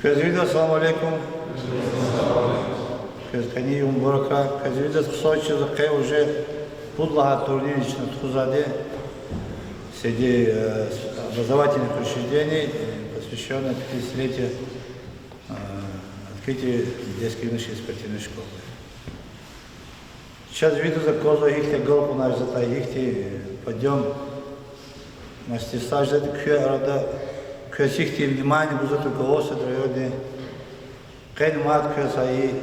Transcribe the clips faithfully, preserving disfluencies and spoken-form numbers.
Квез вирида салам алейкум. Квез къенин югъ мубаракрай. Квез виридаз хъсан чиз я, къе уже пуд лагьай турнир чна тухузвайди среди, э, образовательных учреждений, э, посвящённый пятидесятилетию, э, открытия детской юношеской спортивной школы. Чаз виридаз аквазва гьихьтин агалкьунар жезватӀа, гьихьтин, э, подъём мастерства жезватӀа куь арада, квез гьихьтин внимание гузватӀа руководство районди. Къе мад квез гьа и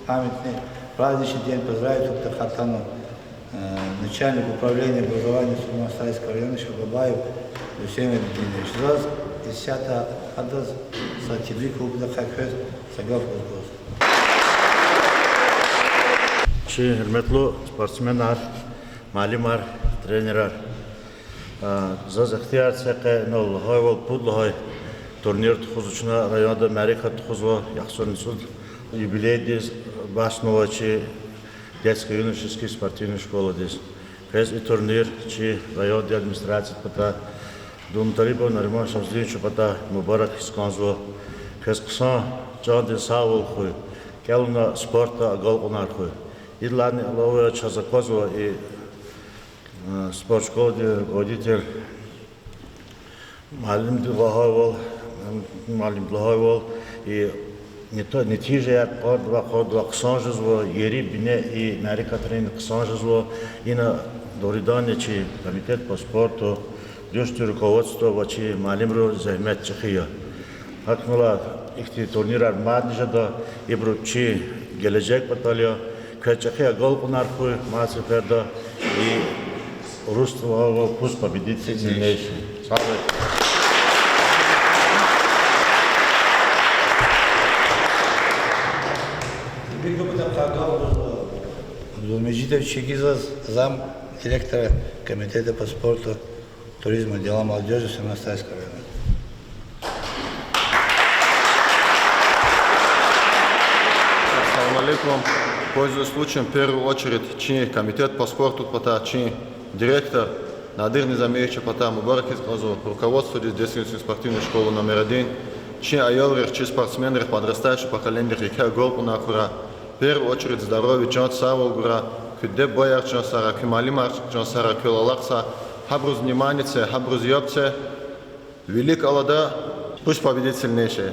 памятный праздничный день поздравить авур патахъай атанва, э, начальник управления образования Сулейман-Стальской района Шабабаев Гусейн Абидинович. Заз исятда адаз са тебрик авур патахъай квез са гаф гуз кӀанзава. Чи гьуьрметлу спортсменар, муаллимар, тренерар. А, заз ихтияр це къе инал лагьайвал, пуд лагьай турнир тухузва чна районда, мярекат тухузва яхцӀурни цӀуд юбилейдиз бахшнавай чи детско-юношеский спортивный школадиз. Квез и турнир чи райондин администрациядин патай, Дулмуталибов Нариман Шамсудиновичан патай мубарак ийиз кӀанзава. Квез хъсан чандин сагъвал хьуй, кӀелна спортда агалкьунар хьуй. Идалайни алава чаз аквазва и, э, спортшколадин руководитель муаллимди лагьайвал, муаллимди лагьайвал, и нета-, нетижаяр къведайла, къведайла хъсан жезва, ери-бине и мярекатрин хъсан жезва, ина дугъриданни чи комитет по спорту, дуьшуьдин руководство ва чи муаллимрин зегьмет чӀехи я. ГьакӀ хьайила ихьтин турнирар мадни жеда, ибуру чи гележег патал я, квез чӀехи агалкьунар хьуй мад сеферда, и урусдин лагьайвал, пусть победит сильнейший. Слава! Абдулмежидов Чингизаз, зам директора комитета по спорту, туризму, делам молодёжи Сулейман-Стальского района. Ассаламу алейкум. Пользуясь случаем, в первую очередь чи комитет по спорту патай, чи директор Надир Низамиевичан патай мубарак ийиз кӀанзава, руководстводиз детско-юношеской спортивной школы номер один, чи аялрихъ, чи спортсменрихъ, подрастающее поколениедихъ еке агалкьунар хьурай, в первую очередь здоровье, чан сагъвал гурай, куь диде-бубаяр чан сагърай, куь муаллимар чан сагърай, квел алахъзавай, гьабуруз внимание це, гьабуруз яб це, вилик алада, пусть победит сильнейший.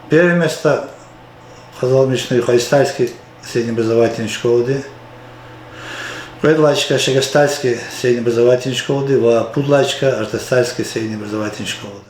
Первое место къазанмишна Юхаристальский среднеобразовательный школади, кьвед лагьай чка Шагастальский среднеобразовательный школади ва пуд лагьай чка Артастальский среднеобразовательный школади.